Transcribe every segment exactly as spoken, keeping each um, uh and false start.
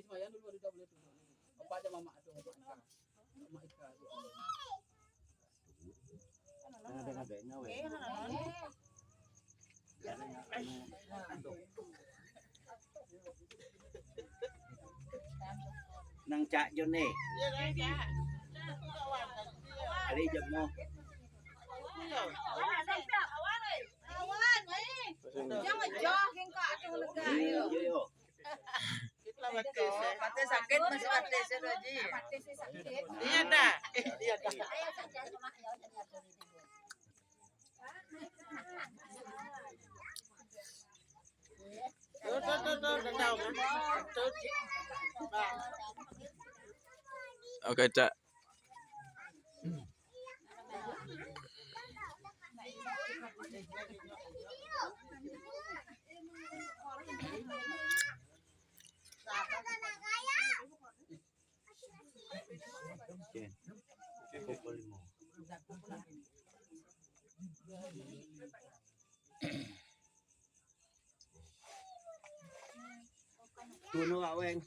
Lumayan dulu, udah boleh dulu. Apa aja mama ada, mama Ika. Mama Ika. Ada-ada weh. Nang Cak Jone. Ali jemo. Jangan jogging, Kak, tuh lega. Iya, iya. Pate sakit, masih pate sih, Haji. Pate sih sakit. Iya dah. Iya dah. Ayo, Kak, jangan cuma, ya, udah, ya, udah. Tuh, tuh, tuh, tuh, tuh, tuh. Tuh. Oke, Cak. Tuno aweng.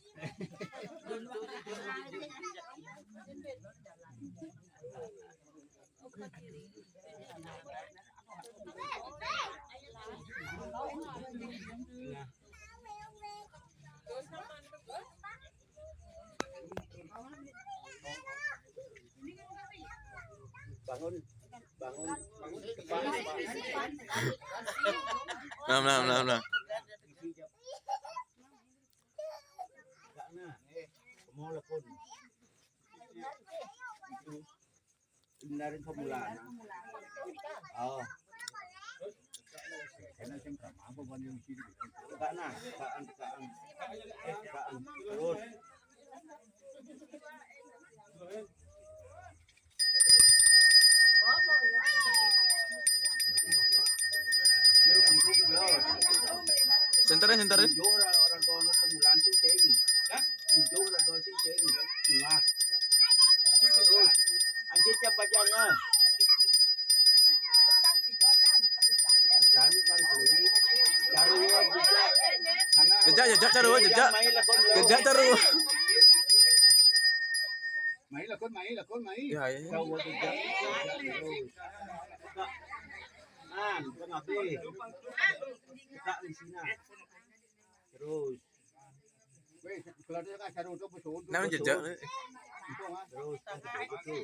Bangun, bangun, bangun. Nah, nah, nah, nah. Enggak, nah. Mau lekun. Benerin pemula. Oh. Karena jam berapa apa bukan yang sini? Enggak, nah, tekan, tekan. Tekan. Terus. Senterin, senterin. Jujur, orang kau nak sebulan sih, sing. Hah? Jujur, orang kau sih, sing. Wah. Terus. Anjir, siapa jangan? Kan, kan, Dewi. Carua juga. Jejak, jejak, Carua, jejak. Main lakon lo. Jejak, Carua. Mai, lakon, mai, lakon, mai. Ya, ya, ya. Kau buat kerja. Man, kau ngapain? Dekat di sini. Terus. Weh, kalau dia kan saru tu betul. Nama jejak? Betul, ah. Terus, kan betul, betul.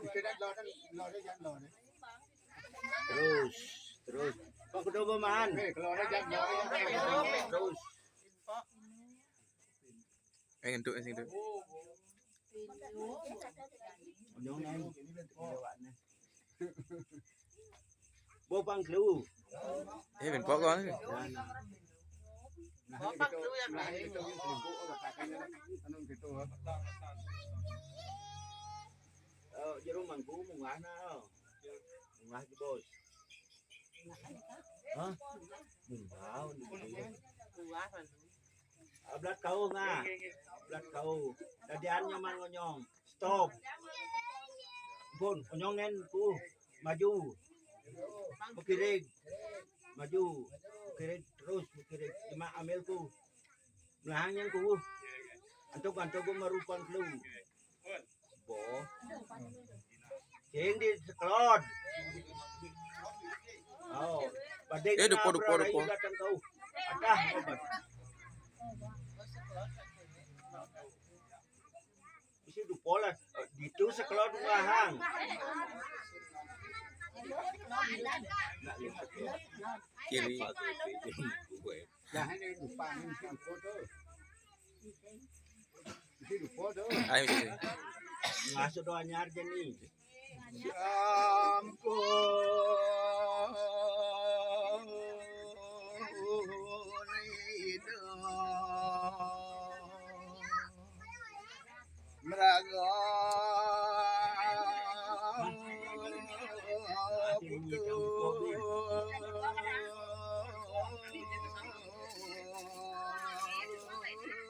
Kita dah lo dah, lo dah, jangan lo dah. Terus, terus. Kau kedua, Man. Weh, kalau ada jangan lo dah. Terus. Eh, ngentuk sing tu. Ujung ni. Bo pang kelu. Eh, ben pok kau. Nah, bo pang kelu yang lain. Anu gitu. Oh, jeruk mangku mungah na. Mungah je, Bos. Hah? Mungah. Buah kan. Ah, belat kau ngah. Belat kau. Dadian nyaman ngonyong. Stop. Pun, ngonyong ngen ku. Maju. Bekirig. Maju. Bekirig terus, bekirig. Cuma ambil ku. Melahang nyen ku. Antuk, antuk ku marupan kelu. Bo. Sing di sekelod. Oh, bading. Eh, dupo, dupo, dupo. Datang kau. Adah, obat. Isi dupo lah. Itu sekelod wahang. Kiri. Dah, ini dupa ni, mesti dupo tu. Ayo, sini. Masuk doa nyar je ni. Sampun ida meraga putu.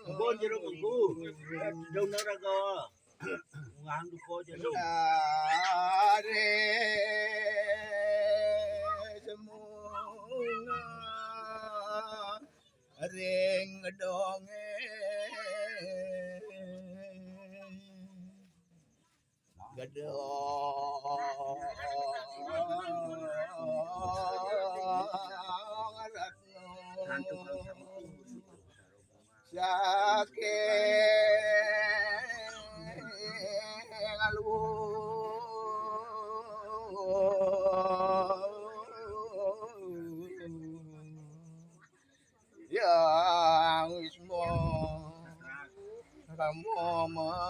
Kebon jeruk mengku. Daun raga. Nganggo po jeruk. Are semunga ring gedonge. Gedhe Ratna saking Aluh. Yang Wisma Rama Mangkadi.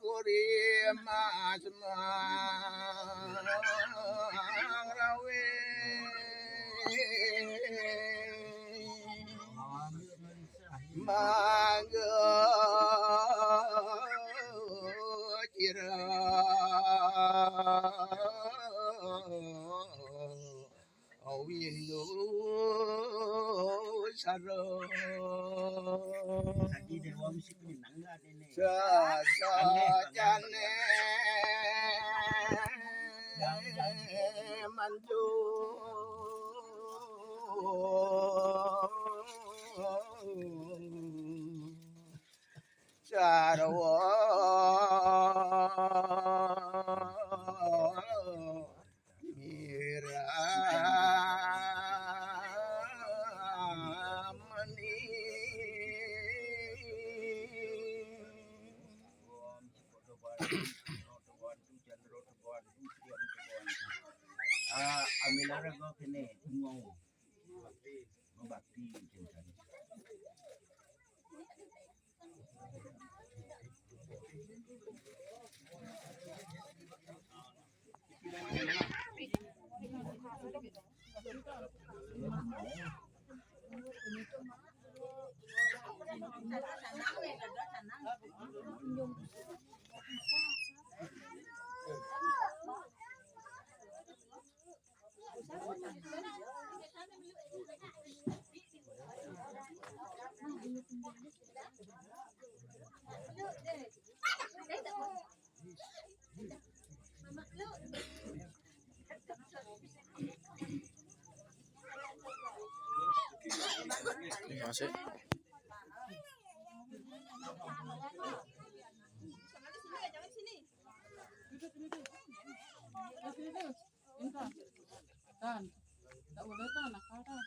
Kuri Mas Mangrawe. Mangga cira windu sara. Sagi dewa mesti penyenang nggak ini? Sasajane manjur. Sarwa Miramani. Ah, ambil arah gua kene, bengong. Mabakti, cinta. Terima kasih. Tan, tak boleh, Tan, nakal, Tan.